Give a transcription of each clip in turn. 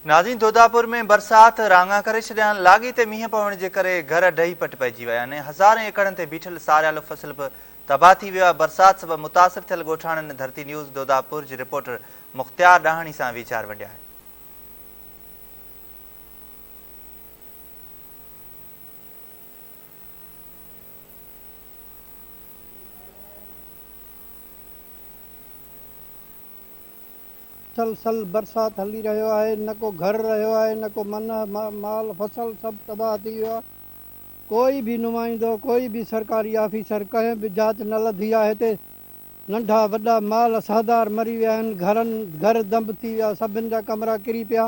ناظرين دوداپور ۾ برسات راڱا ڪري ڇڏيا آهن، لاڳيتي مينهن پوڻ جي ڪري گهر ڊهي پٽ پئجي ويا آهن ۽ هزارين ايڪڙن تي بيٺل ساريالو فصل به تباهه ٿي ويو آهي، برسات سبب متاثر ٿيل ڳوٺاڻن ڌرتي نيوز دوداپور جي رپورٽر مختيار ڏاهاڻي سان ويچار ونڊيا آهن. مسلسل برسات هلي رهيو آهي نه ڪو گهر رهيو آهي نه ڪو من مال فصل سڀ تباهه ٿي ويو آهي ڪوئي به نمائندو ڪوئي به سرڪاري آفيسر ڪنهن به جاچ نه لڌي آهي هتي ننڍا وڏا مال سهدار مري ويا آهن گهرن گهر دنب ٿي ويا سڀن جا ڪمرا ڪري پيا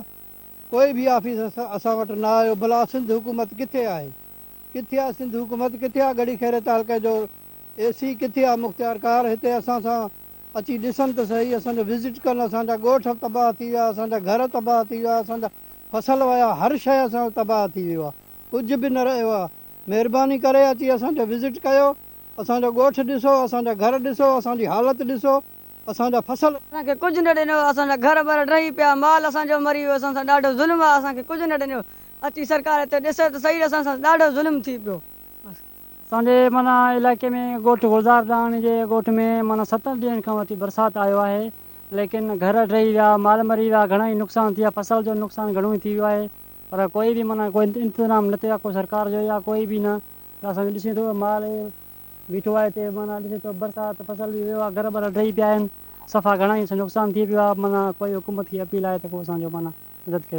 ڪوئي به آفيسر اسان وٽ نه آيو ڀلا سنڌ حڪومت ڪٿي آهي ڪٿي آهي سنڌ حڪومت ڪٿي آهي ڳڙهي خيري تعلقي جو اي سي ڪٿي آهي مختيارڪار هتي اسان سان اچي ڏسن ته سهي، اسان جو وزٽ ڪن، اسان جا ڳوٺ تباهه ٿي ويا، اسان جا گهر تباهه ٿي ويا، اسان جا فصل ويا، هر شيء اسان جو تباهه ٿي ويو آهي، ڪجهه به نه رهيو آهي، مهرباني ڪري اچي اسان جو وزٽ ڪيو، اسان جو ڳوٺ ڏسو، اسان جا گهر ڏسو، اسان جي حالت ڏسو، اسان جا فصل. اسان کي ڪجهه نه ڏنو، اسان جا گهر ٻر ڊهي پيا، مال اسان جو مري ويو، اسان سان ڏاڍو ظلم آهي، اسان کي ڪجهه نه ڏنو، اچي سرڪار هتي ڏسي ته سهي اسان سان ڏاڍو ظلم ٿي پيو. اسان جي معنيٰ علائقي ۾ ڳوٺ گلزار ڏاهاڻي جي ڳوٺ ۾ معنيٰ ستن ڏينهن کان وٺي برسات آيو آهي ليڪن گهر ڊهي ويا مال مري ويا گهڻا ئي نقصان ٿي ويا فصل جو نقصان گهڻو ئي ٿي ويو آهي پر ڪوئي به معنيٰ ڪوئي انتظام نه ٿيو آهي ڪو سرڪار جو يا ڪوئي به نه ته اسان جو ڏسين ٿو مال بيٺو آهي هتي معنيٰ ڏسين ٿو برسات فصل به ويو آهي گهر ٻر ڊهي پيا آهن صفا گهڻا ئي نقصان ٿي پيو آهي معنيٰ ڪوئي حڪومت کي اپيل آهي ته ڪو اسان جو معنيٰ مدد ڪيو.